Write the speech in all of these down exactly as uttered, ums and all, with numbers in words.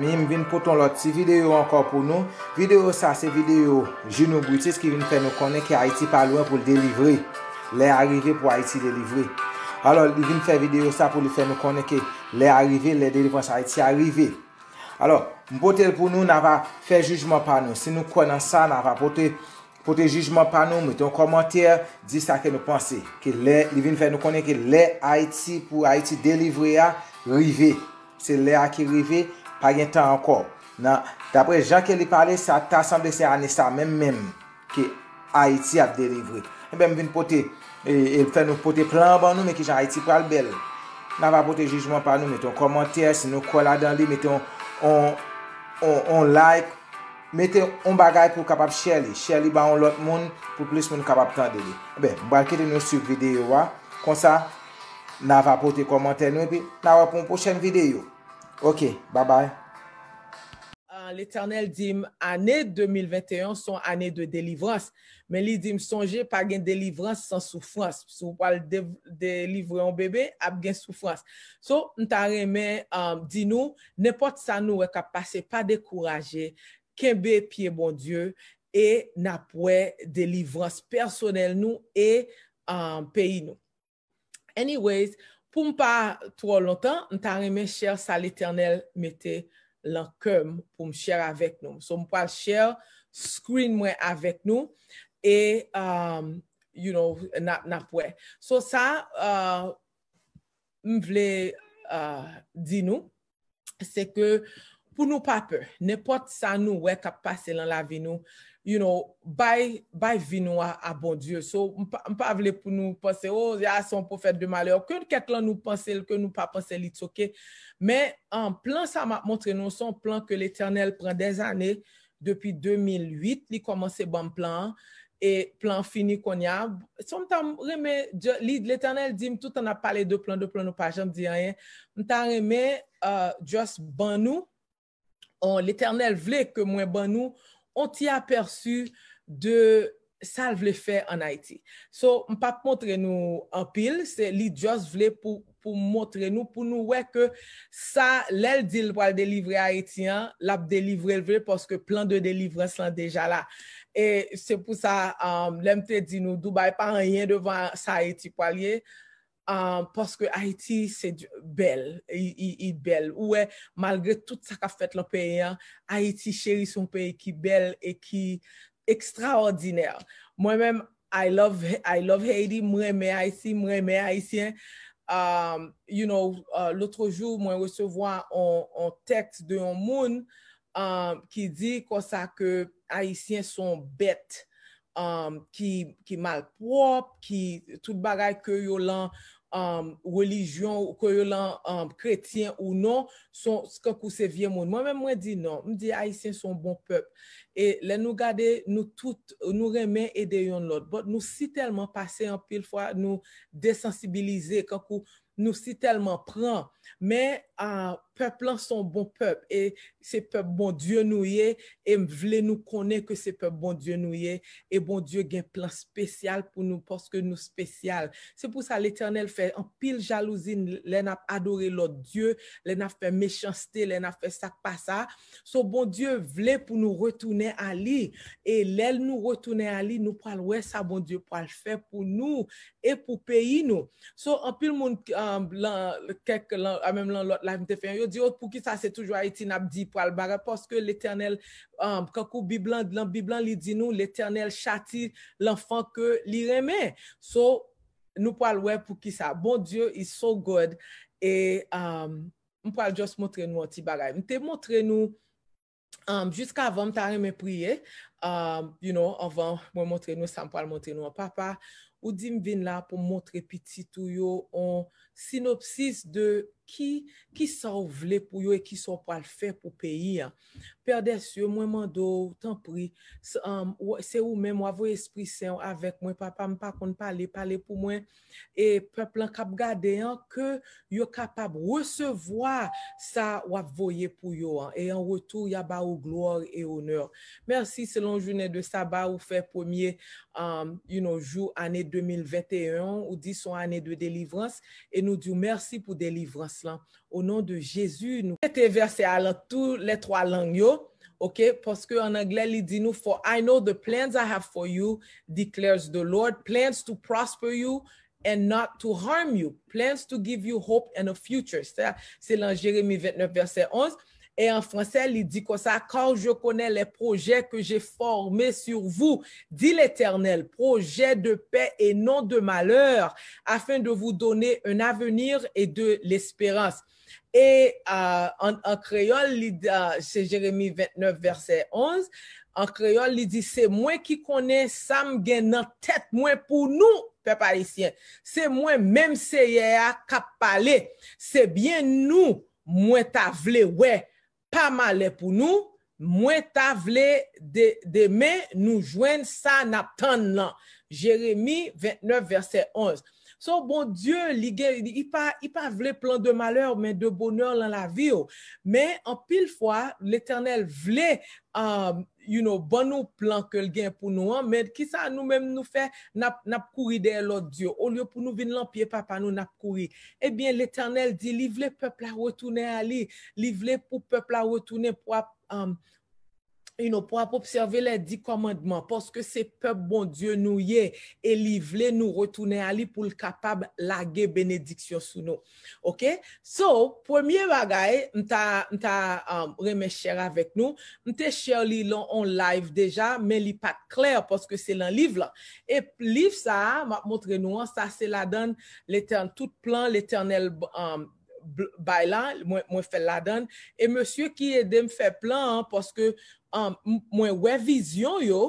Mezanmi, m vin pote yon lòt ti videyo ankò pou nou. Videyo sa se videyo Junou Brutus ki vin fè nou konnen ke Ayiti pa lwen pou l delivre. Lè a rive pou Ayiti delivre. Alò, li vin fè videyo sa pou li fè nou konnen ke lè a rive, lè delivrans Ayiti a rive. Alò, m pote l pou nou, n a va fè jijman pa nou. Si nou kwè nan sa, n a va pote, pote jijman pa nou, mete yon kòmantè, di sa ke nou panse. Ke lè, li vin fè nou konnen ke lè Ayiti, pou Ayiti delivre a, rive. Se lè a ki rive, pa gen tan ankò. Nan, daprè jan ke li pale, sa ta sanble se ane sa menm menm ke Ayiti ap delivre. Enben, m vin pote, e, e fè nou pote plan an ban nou, men kijan Ayiti pral bèl. N a va pote jijman pa nou, mete yon kòmantè, si nou kwè ladan li, mete yon, yon, yon, yon like, mete yon bagay pou w kapab share li. Share li ba yon lòt moun, pou plis moun kapab tande li. Enben, m pral kite nou swiv videyo a. Konsa, n a va pote kòmantè nou, epi n a wè pou yon pwochèn videyo. Ok, bye bye. Ah, Letènèl di m, ane de mil venteyen se yon ane de delivrans. Men li di m, sonje, pa gen delivrans san soufrans. Si w pral de- delivre yon bebe, ap gen soufrans. So, m ta renmen um, di nou, nenpòt sa nou wè k ap pase, pa dekouraje, kenbe pye Bondye, e n ap wè delivrans pèsonèl nou e um, peyi nou. Anyways, pou m pa twò lontan, m ta renmen share sa Letènèl mete lan kè m pou m share avèk nou. So, m pral share screen mwen avèk nou e, um, you know, n ap, n ap wè. So, sa uh, m vle uh, di nou, se ke pou nou pa pè. Nenpòt sa nou wè k ap pase lan lavi nou, you know, bay, bay vi nou a, a Bondye. So, m pa, m pa vle pou nou panse, oh, ya se yon pwofèt de malè. Ke kèk lan nou panse l, ke nou pa panse l, it's ok. Men, um, plan sa m ap montre nou, se yon plan ke Letènèl pran dèzane, depi de mil uit, li kòmanse ban m plan an. E plan an fini kounye a. So, m ta renmen, Dye- li, Letènèl di m, toutan n ap pale de plan, de plan, nou pa janm di anyen. M ta renmen uh, just ban nou, on, Letènèl vle ke mwen ban nou on ti apèsi de sa l vle fè ann Ayiti. So, m p ap montre nou anpil, se li just vle pou, pou montre nou, pou nou wè ke sa, lè l di l pral delivre Ayiti an, l ap delivre l vre, paske plan de delivrans lan deja la. E se pou sa, um, lè m te di nou, Dubai pa anyen devan sa Ayiti pral ye, um, paske Ayiti se bèl, i, i, i bèl. Ou wè, malgre tout sa k ap fèt lan peyi an, Ayiti cheri se yon peyi ki bèl e ki ekstraòdinè. Mwen menm, I love, I love Haiti, mwen renmen Ayiti, mwen renmen Ayisyen. Um, you know, uh, lòt jou, mwen resevwa on, on tèks de yon moun um, ki di konsa ke Ayisyen se yon bèt um, ki, ki malpwòp, ki tout bagay ke yo lan um, relijyon, ke yo lan um, kretyen ou non, se kankou se vye moun. Mwen menm, mwen di non. M di Ayisyen se yon bon pèp. E lè nou gade, nou tout, nou renmen ede yonn lòt. But nou si tèlman pase anpil fwa, nou desansibilize, kankou nou si tèlman pran. Men uh, pèp lan se yon bon pèp. E se pèp Bondye nou ye. E m vle nou konnen ke se pèp Bondye nou ye. E Bondye gen plan spesyal pou nou paske nou spesyal. Se pou sa Letènèl fè anpil jalouzi lè n ap adore lòt dye, lè n ap fè mechanste, lè n ap fè sa k pa sa. So Bondye vle pou nou retounen a li. E lè nou retounen a li, nou pral wè sa Bondye pral fè pou nou e pou peyi nou. So anpil moun um, lan, kèk lan, a menm lan lòt live m te fè, yo di, oh, poukisa se toujou Ayiti n ap di pral bagay? Paske Letènèl, um, kankou Bib lan, lan Bib lan, li di nou, Letènèl chati lanfan ke li renmen. So nou pral wè poukisa. Bondye is so good. E um, m pral just montre nou yon ti bagay. M te montre nou um, jiskavan m ta renmen priye, um, you know, anvan mwen montre nou sa m pral montre nou an. Papa, ou di m vin la pou m montre pitit ou yo on sinopsis de ki, ki sa w vle pou yo e ki sa w pral fè pou peyi an. Pè dèsye, mwen mande w, tanpri, se ou menm w a voye Espri Sen w avèk mwen, papa, m pa konn pale, pale pou mwen. E pèp lan k ap gade an, ke yo kapab resevwa sa w ap voye pou yo an. E an retou, y a ba ou glwa e onè. Mèsi, se lan jounen de saba ou fè premye um, you know, jou ane de mil venteyen an, ou di se yon ane de delivrans, e nou di w mèsi pou delivrans lan. O non de Jezi, nou mete vèsè a lan tou lè twa lang yo, ok? Paske an anglè, li di nou, "For I know the plans I have for you, declares the Lord, plans to prosper you and not to harm you, plans to give you hope and a future." Se, se lan Jeremi vennèf, vèsè onz. E an fransè, li di konsa, "Car je connais les projets que j'ai formés sur vous, dit l'Éternel, projets de paix et non de malheur, afin de vous donner un avenir et de l'espérance." E uh, an, an kreyòl, li, uh, se Jeremi vennèf, vèsè onz. An kreyòl, li di, "Se mwen ki konnen sa m gen nan tèt mwen pou nou, pèp ayisyen. Se mwen menm Seyè a k ap pale. Se byen nou mwen ta vle wè, pa malè pou nou. Mwen ta vle de, demen nou jwenn sa n ap tann lan." Jeremi vennèf, vèsè onz. So, Bondye, li gen, li pa, li pa vle plan de malè, men de bonè lan lavi w. Men, anpil fwa, Letènèl vle, um, you know, ban nou plan ke l gen pou nou an, men kisa nou menm nou fè, n ap, n ap kouri dèyè lòt dye. Olye pou nou vin lan pye papa nou, n ap kouri. Ebyen, Letènèl di, li vle pèp la retounen a li. Li vle pou pèp la retounen pou ap, um, you know, pou ap obsève lè di kòmandman, paske se pèp Bondye nou ye, e li vle nou retounen a li pou l kapab lage benediksyon sou nou. Ok? So, premye bagay, m ta, m ta, um, renmen share avèk nou. M te share li lan on live deja, men li pa t klè paske se lan liv lan. E liv sa a, m ap montre nou an, sa se ladan Letèn-, tout plan Letènèl, um, bl-, bay la, mwen, mwen fè l ladan. E mesye ki ede m fè plan an, paske, um, m-, mwen wè vizyon yo,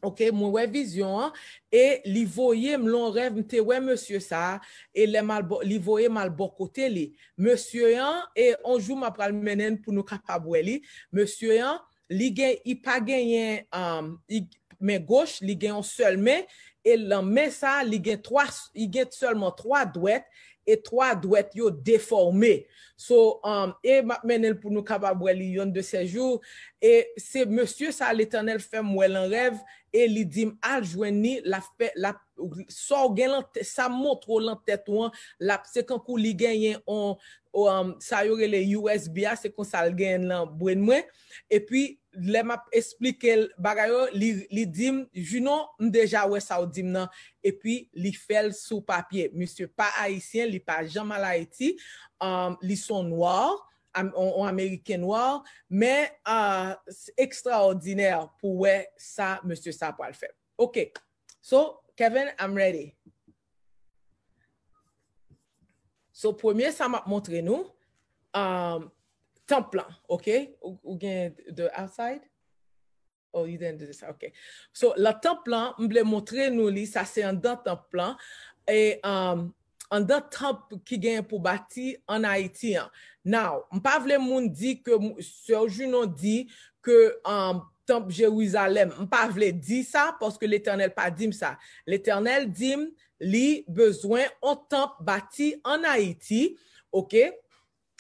ok, mwen wè vizyon an, e li voye m lan rèv, m te wè mesye sa a, e lè m al bò, li voye m al bò kote li. Mesye an, e on jou m ap pral mennen n pou nou kapab wè li. Mesye an, li gen, li pa genyen, um, li, men goch, li gen yon sèl men, e lan men sa, li gen twa, li gen sèlman twa dwèt, e twa dwèt yo defòme. So, um, e m ap mennen l pou nou kapab wè li yonn de sè jou. E se mesye sa Letènèl fè m wè lan rèv, e li di m, "Al jwenn li, l ap fè, l ap, sa w gen lan tè-, sa m montre w lan tèt ou an, l ap, se kankou li genyen on, um, sa yo rele U S B a, se konsa l genyen lan brenn mwen." Epi, lè m ap esplike l bagay yo, li, li di m, "Junon, m deja wè sa w di m nan." Epi, li fè l sou papye. Misye pa ayisyen, li pa janm al Ayiti. Um, li se on nwa, am-, on, on ameriken nwa, men, uh, se ekstraòdinè pou wè sa mesye sa pral fè. Ok. So, Kevin, I'm ready. So, premye sa m ap montre nou, um, tanp lan, ok? Ou, ou gen the outside? Oh, you didn't do this. Ok. So, lan tanp lan, m vle montre nou li, sa se anndan tanp lan. E, um, anndan tanp ki gen pou bati an Ayiti an. Now, m pa vle moun di ke m-, sè Junon di ke, um, tanp Jerizalèm. M pa vle di sa, paske Letènèl pa di m sa. Letènèl di m, li bezwen on tanp bati an Ayiti, ok?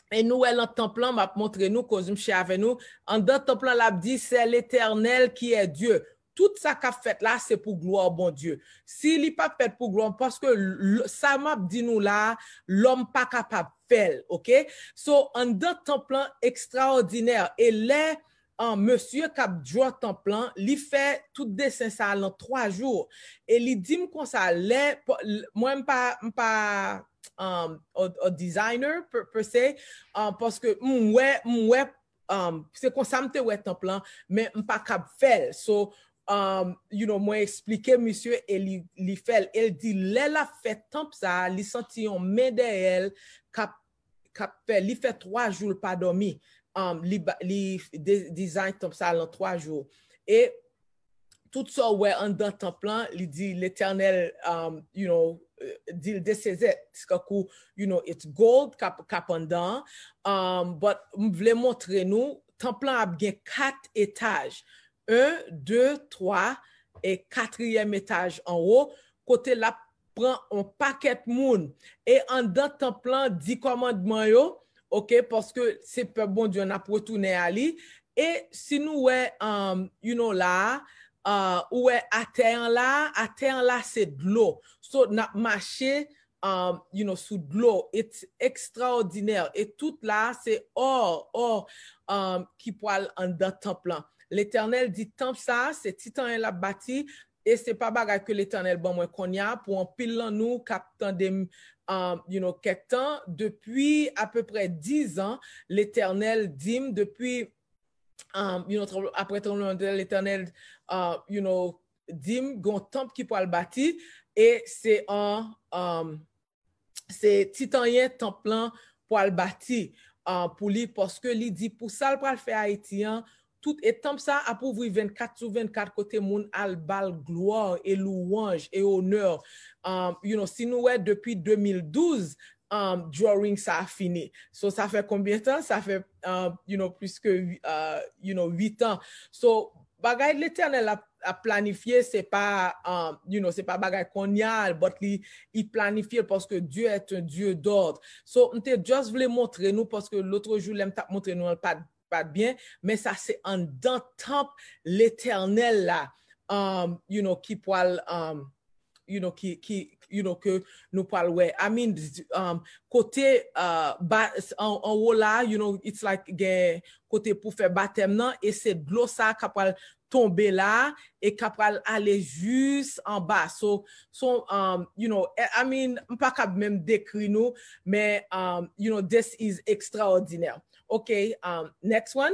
E nou wè lan tanp lan, m ap montre nou, koz m share avè nou. Anndan tanp lan, l ap di, "C'est l'Éternel qui est Dieu." Tout sa k ap fèt la, se pou glwa Bondye. Si li pa fèt pou glwa, paske l-, sa m ap di nou la, lòm pa kapab fè l, ok? So, anndan tanp lan ekstraòdinè. E lè, an, mesye k ap draw tanp lan, li fè tout desen sa a lan twa jou. E li di m konsa, lè, mwen m pa, m pa, um, a, a designer, per, per se, um, paske m wè, m wè, um, se konsa m te wè tanp lan, men m pa kab fè l. So, um, you know, mwen eksplike misye e li, li fè l. E l di, lè l ap fè tanp sa a, li santi yon men dèyè l k ap, k ap fè, li fè twa jou l pa dòmi. Um, li ba, li de, design tanp sa a lan twa jou. E tout sa w wè anndan tanp lan, li di Letènèl, um, you know, euh, di l de sezè, kankou, you know, it's gold k ap, k ap anndan an. Um, but m vle montre nou, tanp lan ap gen kat etaj. En, de, twa, e katriyèm etaj anwo, kote l ap pran on pakèt moun. E anndan tanp lan, di kòmandman yo, ok, paske se pèp Bondye an ap retounen a li. E si nou wè, um, you know, la a, uh, ou wè atè an la a, atè an la se dlo. So, n ap mache um, you know, sou dlo. It's extraordinaire. E tout la, se or, or, um, ki pral anndan tanp lan. Letènèl di tanp sa, se Titan l ap bati, e se pa bagay ke Letènèl ban mwen kounye a, pou anpil lan nou k ap tande m, um, you know, kèk tan, depi apeprè diz an, Letènèl di m, depi, um, you know, tranble-, apre tranblemanntè, Letènèl, uh, you know, di m, gon tanp ki pral bati, e se an, um, se Titanyen tanp lan pral bati, uh, pou li, paske li di pou sa l pral fè Ayiti an, tout e tanp sa ap ouvri vennkat sou vennkat kote moun al ba l glwa e louwanj e onè. Um, you know, si nou wè depi de mil douz, um, drawing sa a fini. So, sa fè konbyen tan? Sa fè, um, you know, plis ke, uh, you know, uit an. So, bagay Letènèl ap, ap planifye, se pa, um, you know, se pa bagay kounye a, but li, li planifye l paske Dieu est un Dieu d'ordre. So, m te just vle montre nou, paske lòt jou, lè m t ap montre nou, l pa t, pa t byen, men sa se anndan tanp Letènèl la, um, you know, ki pral, um, you know, ki, ki, you know, ke nou pral wè. I mean, um, kote, uh, ba, an, anwo la, you know, it's like gen kote pou fè batèm nan, e se dlo sa k ap pral tonbe la, e k ap pral ale jis anba. So, so, um, you know, I, I mean, m pa kab menm dekri nou, men, um, you know, this is extraordinaire. Ok, um, next one.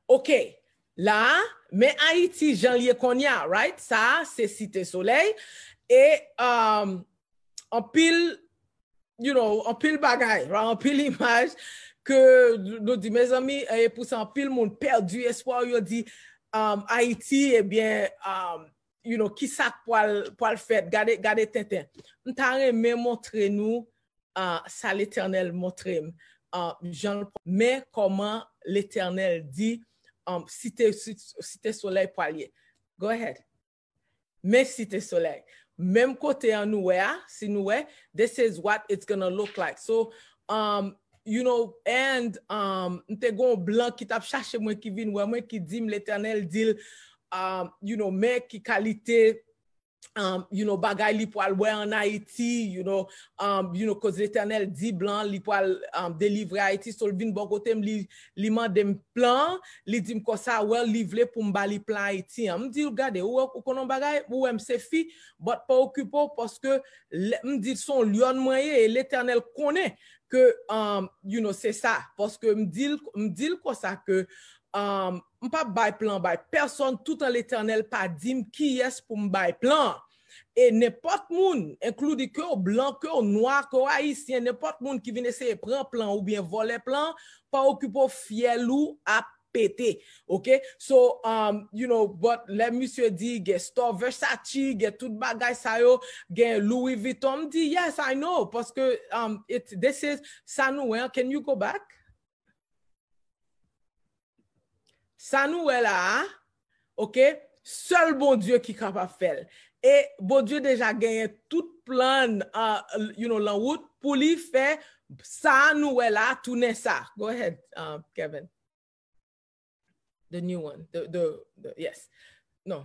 Ok, la, men Ayiti jan l ye kounye a, right? Sa, se Site Solèy. E, um, anpil, you know, anpil bagay, right? Anpil imaj ke nou di, mezanmi, e pou sa, anpil moun pèdi espwa, yo di, um, Ayiti, ebyen, um, you know, ki sa k pral, pral fèt? Gade, gade tenten. M ta renmen montre nou, uh, sa Letènèl montre m, uh, jan l, men kòman Letènèl di, um, Site, Site Solèy pral ye. Go ahead. Men Site Solèy. Menm kote an nou wè a, si nou wè, this is what it's gonna look like. So, um, you know, and, um, m te gon blan ki t ap chache mwen, ki vin wè mwen, ki di m Letènèl di l, um, you know, men ki kalite, um, you know, bagay li pral wè an Ayiti, you know, um, you know, koz Letènèl di blan li pral, um, delivre Ayiti, so l vin bò kote m, li, li mande m plan, li di m konsa, well, li vle pou m ba li plan Ayiti an. M di l, gade, ou, ou konnen yon bagay, ou wè m se fi, but pa okipe w, paske lè, m di l se yon lyòn mwen ye, e Letènèl konnen ke, um, you know, se sa, paske m di l, m di l konsa ke, um, m p ap bay plan bay pèsòn, toutan Letènèl pa di m kiyès pou m bay plan. E nenpòt moun, including ke w blan, ke w nwa, ke w ayisyen, nenpòt moun ki vin eseye pran plan oubyen vòlè plan, pa okipe w, fyèl ou ap pete. Ok? So, um, you know, but lè misye di gen store Versace, gen tout bagay sa yo, gen Louis Vuitton, m di, yes, I know, paske, um, it, this is, sa nou wè, can you go back? Sa nou wè la a, ok, sèl Bondye ki kapab fè l. E Bondye deja genyen tout plan, uh, you know, lan wout pou li fè sa nou wè la a tounen sa. Go ahead, uh, Kevin. The new one. The, the, the, yes. Non.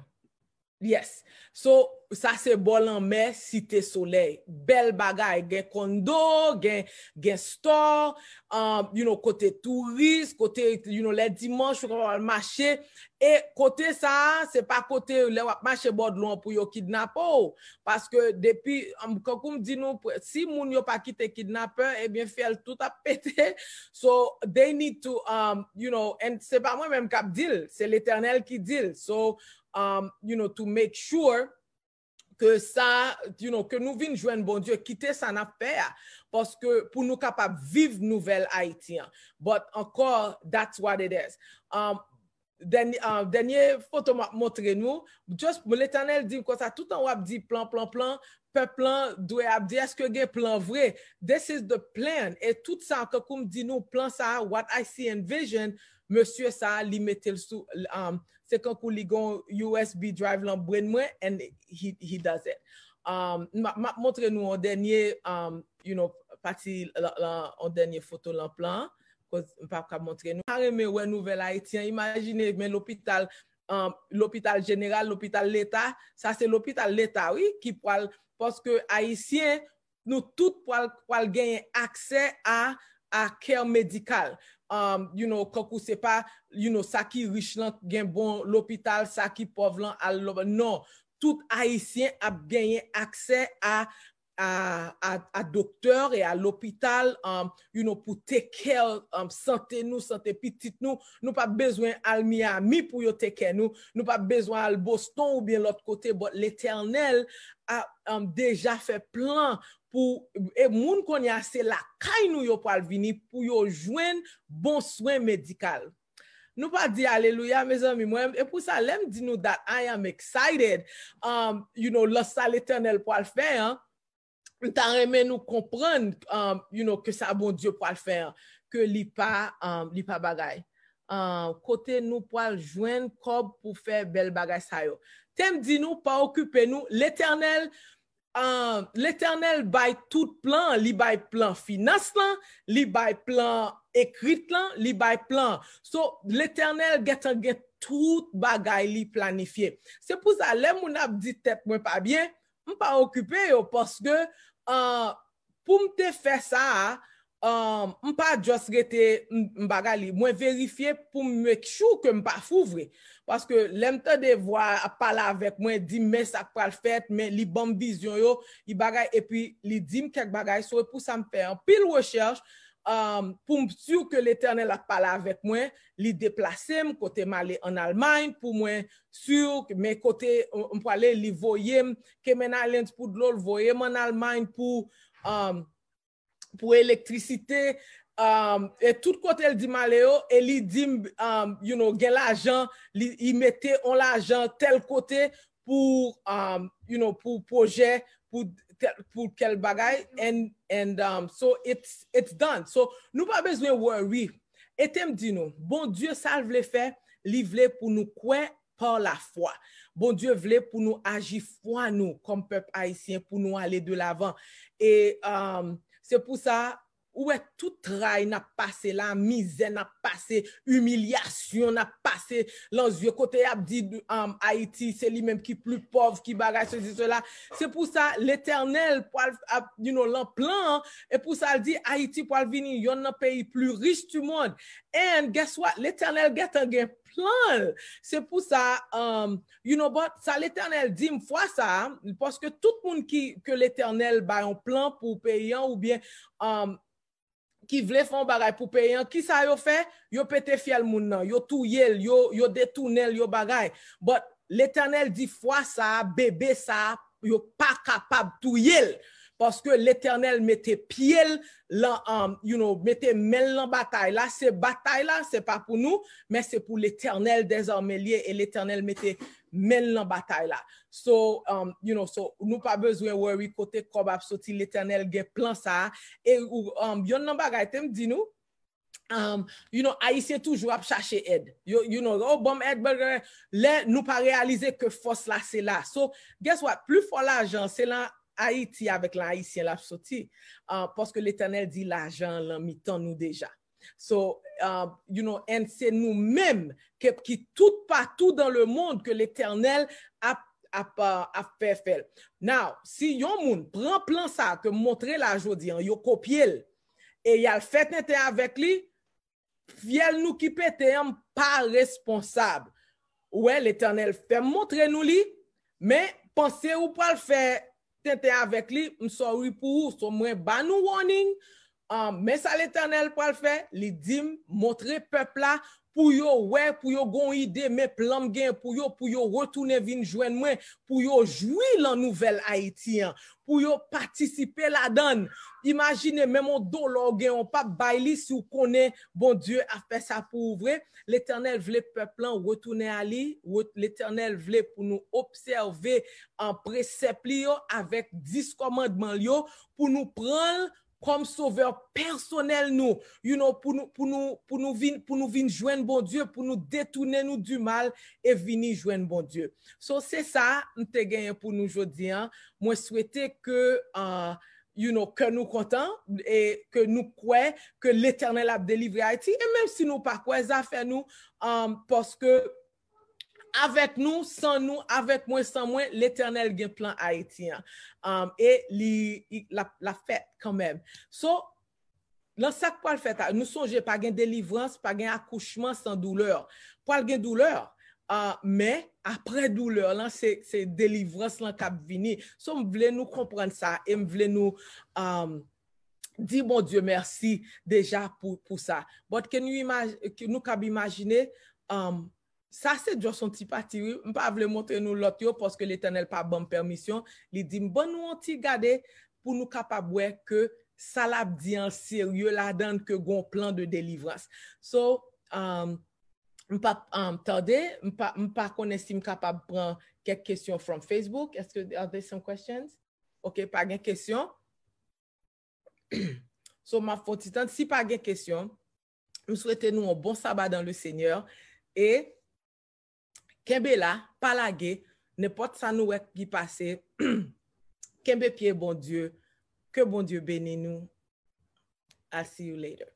Yes. So, sa se bò lanmè Site Solèy. Bèl bagay. Gen kondo, gen, gen store, um, you know, kote touris, kote, you know, lè dimanch, ou kapab al mache. E kote sa a, se pa kote lè w ap mache bò dlo an pou yo kidnape w. Paske depi, um, kankou m di nou, pre-, si moun yo pa kite kidnapè, ebyen, fyèl tout ap pete. So, they need to, um, you know, and se pa mwen menm k ap di l, se Letènèl ki di l. So, um, you know, to make sure ke sa, you know, ke nou vin jwenn Bondye, kite sa n ap fè a, paske pou nou kapab viv nouvèl Ayiti an. But ankò, that's what it is. Um, dènye, uh, dènye foto m ap montre nou, just Letènèl di m konsa, toutan w ap di plan, plan, plan, pèp lan dwe ap di, èske gen plan vre? This is the plan. E tout sa, kankou m di nou, plan sa, what I see and vision, mesye sa, li mete l sou, um, se kankou li gon U S B drive lan brenn mwen, and he, he does it. Um, m ap, m ap montre nou yon dènye, um, you know, pati lan, lan, yon dènye foto lan plan, koz m pa ka montre nou. M ta renmen wè nouvèl Ayiti an, imajine, men lopital, um, lopital jeneral, lopital leta, sa se lopital leta, wi, ki pral paske Ayisyen, nou tout pral, pral genyen aksè a, a care medikal. Um, you know, kankou se pa, you know, sa ki rich lan gen bon lopital, sa ki pòv lan al lo-, non, tout Ayisyen ap genyen aksè a, a, a, a doktè e a lopital, um, you know, pou take care, um, sante nou, sante pitit nou. Nou pa bezwen al Miami pou yo take care nou. Nou pa bezwen al Boston oubyen lòt kote, but Letènèl a, um, deja fè plan pou, e moun kounye a se lakay nou yo pral vini pou yo jwenn bon swen medikal. Nou pa di alelouya, mezanmi, mwen, e pou sa, lè m di nou that I am excited, um, you know, lan sa Letènèl pral fè an, m ta renmen nou konprann, um, you know, ke sa Bondye pral fè an, ke li pa, um, li pa bagay. Um, kote nou pral jwenn kòb pou fè bèl bagay sa yo. Tèm di nou, pa okipe nou, Letènèl, um, Letènèl bay tout plan, li bay plan finans lan, li bay plan ekrit lan, li bay plan. So, Letènèl gentan gen tout bagay li planifye. Se pou sa, lè moun ap di tèt mwen pa byen, m pa okipe yo, paske, uh, pou m te fè sa a, um, m pa just rete, m, m bagay li. Mwen verifye pou m make sure ke m pa fou vre. Paske lè m tande vwa ap pale avèk mwen, di m men sa k pral fèt, men li ban m vizyon yo, li bagay, epi li di m kèk bagay. So, e pou sa m fè anpil rechèch, um, pou m si ke Letènèl ap pale avèk mwen, li deplase m kote m ale ann Almay, pou mwen si, men kote, uh, m prale, li voye m Cayman Islands pou dlo, l voye m ann Almay pou, um, pou elektrisite, um, e tout kote l di m ale yo, e li di m, um, you know, gen lajan, li, li mete on lajan tèl kote pou, um, you know, pou pwojè, pou tèl, pou kèl bagay, and, and, um, so it's, it's done. So, nou pa bezwen worry. E te m di nou, Bondye, sa l vle fè, li vle pou nou kwè pa lafwa. Bondye vle pou nou aji fwa nou kòm pèp ayisyen, pou nou ale de lavan. E, um, se pou sa, ou wè tout tray n ap pase la, mizè n ap pase, imilyasyon n ap pase, lan zye kote y ap di, um, Ayiti, se li menm ki pli pòv, ki bagay, sesi, sela. Se pou sa, Letènèl pral ap, you know, lan plan an, e pou sa l di, Ayiti pral vini yonn nan peyi pli rich du monde. And guess what? Letènèl gentan gen plan l. Se pou sa, um, you know, but sa Letènèl di m fwa sa a, paske tout moun ki, ke Letènèl bay yon plan pou peyi an, oubyen, um, ki vle fè yon bagay pou peyi an, kisa yo fè? Yo pete fyèl moun nan, yo touye l, yo, yo detounen l, yo bagay. But Letènèl di fwa sa a, bebe sa a, yo pa kapab touye l. Paske Letènèl mete pye l lan, um, you know, mete men l lan batay la. Se batay la, se pa pou nou, men se pou Letènèl dèzame l ye, e Letènèl mete men l lan batay la. So, um, you know, so, nou pa bezwen worry kote kòb ap soti, Letènèl gen plan sa a. E, um, yonn nan bagay te m di nou, um, you know, Ayisyen toujou ap chache èd. Yo, you know, oh, ban m èd, ban m èd. Lè nou pa reyalize ke fòs la se la. So, guess what? Pli fò lajan, se lan Ayiti avèk lan Ayisyen l ap soti. Uh, paske Letènèl di lajan an lan mitan nou deja. So, uh, you know, and se nou menm ke, ki tout patou dans le monde ke Letènèl ap, ap, uh, ap fè fè l. Now, si yon moun pran plan sa ke m montre la jodi an, yo kopye l, e y al fè tenten avèk li, fyèl nou ki pete an, m pa responsab. Ou wè, Letènèl fè m montre nou li, men panse ou pral fè tenten avèk li, m sorry pou ou. So, mwen ba nou warning, um, men sa Letènèl pral fè, li di m, montre pèp la, pou yo wè, pou yo gon ide, men plan m gen pou yo, pou yo retounen vin jwenn mwen, pou yo jwi lan nouvèl Ayiti an, pou yo patisipe ladan l. Imajine, menm yon dola w gen, w p ap bay li si w konnen Bondye ap fè sa pou ou vre. Letènèl vle pèp lan retounen a li. Ret-, Letènèl vle pou nou obsève an presèp li yo avèk dis kòmandman l yo, pou nou pran l kòm sovè pèsonèl nou, you know, pou nou, pou nou, pou nou vin, pou nou vin jwenn Bondye, pou nou detounen nou du mal e vini jwenn Bondye. So, se sa m te genyen pou nou jodi an. Mwen swete ke, uh, you know, ke nou kontan e ke nou kwè ke Letènèl ap delivre Ayiti. E menm si nou pa kwè, zafè nou, um, paske Avèk nou, san nou, avèk mwen, san mwen, Letènèl gen plan Ayiti an. Um, e li, li l ap, l ap fèt kanmenm. So, nan sa k pral fèt la, nou sonje pa gen delivrans, pa gen akouchman san doulè. Pral gen doulè, uh, men apre doulè lan, se, se delivrans lan k ap vini. So, m vle nou konprann sa e m vle nou um, di Bondye mèsi deja pou, pou sa. But can you imagine, nou kab imajine, um, sa se just yon ti pati, wi. M pa vle montre nou lòt yo, paske Letènèl pa ban m pèmisyon. Li di m, "Ban nou yon ti gade pou nou kapab wè ke sa l ap di an serye ladan l, ke gon plan de delivrans." So, um, m pa um, tande, m pa, m pa konnen si m kapab pran kèk kesyon from Facebook. Èske, are there some questions? Ok, pa gen kesyon. So, m ap fè yon ti tann. Si pa gen kesyon, m swete nou yon bon saba dans le Seigneur. E kenbe la, pa lage, nenpòt sa nou wè ki pase, kenbe pye Bondye, ke Bondye beni nou. I'll see you later.